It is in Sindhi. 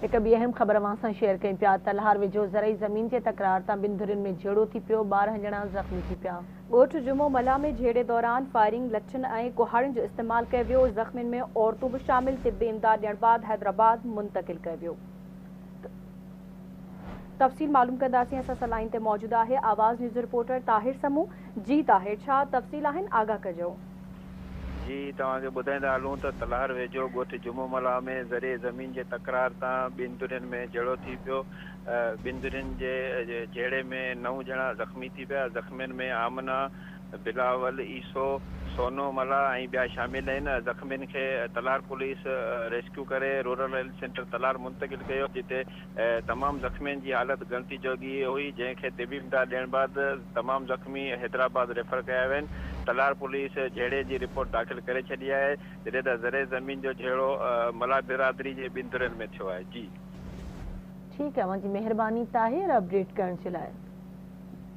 هڪ ٻي اهم خبر اوهان سان شيئر ڪيون پيا، تلهار ويجهو زرعي زمين جي تڪرار تان ٻن ڌرين ۾ جهيڙو ٿي پيو، 12 ڄڻا زخمي ٿي پيا. ڳوٺ جمعو ملاح ۾ جهيڙي دوران فائرنگ، لٺين ۽ ڪهاڙين جو استعمال ڪيو ويو، زخمين ۾ عورتون به شامل، طبي امداد ڏيڻ بعد حيدرآباد منتقل ڪيو ويو. تفصيل معلوم ڪنداسين، اسان سان لائين تي موجود آهي آواز نيوز رپورٽر طاهر سمون. جي طاهر ڇا تفصيل آهن، آگاهه ڪجو. جي توهان کي ٻڌائيندا هلون ته تلهار ويجهو ڳوٺ جمعو ملاح ۾ زرعي زمين جي تڪرار تان ٻن ڌرين ۾ جهيڙو ٿي پيو، ٻن ڌرين جي جهيڙي ۾ نو ڄڻا زخمي ٿي پيا، زخمين ۾ آمنه، بلاول، عيسو، سونو ملاح ۽ ٻيا شامل آهن، زخمين کي تلهار پوليس ريسڪيو ڪري رورل هيلٿ سينٽر تلهار منتقل ڪيو، جتي تمام زخمين جي حالت ڳڻتي جوڳي هئي، جنهن کي طبي امداد ڏيڻ بعد تمام زخمي حيدرآباد ريفر ڪيا ويا آهن. تلهار پوليس جهيڙي جي رپورٽ داخل ڪري ڇڏي آهي، جڏهن ته زرعي زمين جو جهيڙو ملاح برادري جي ٻن ڌرين ۾ ٿيو آهي. جي. ٺيڪ آهي اوهان جي مهرباني طاهر اپڊيٽ ڪرڻ جي لاء.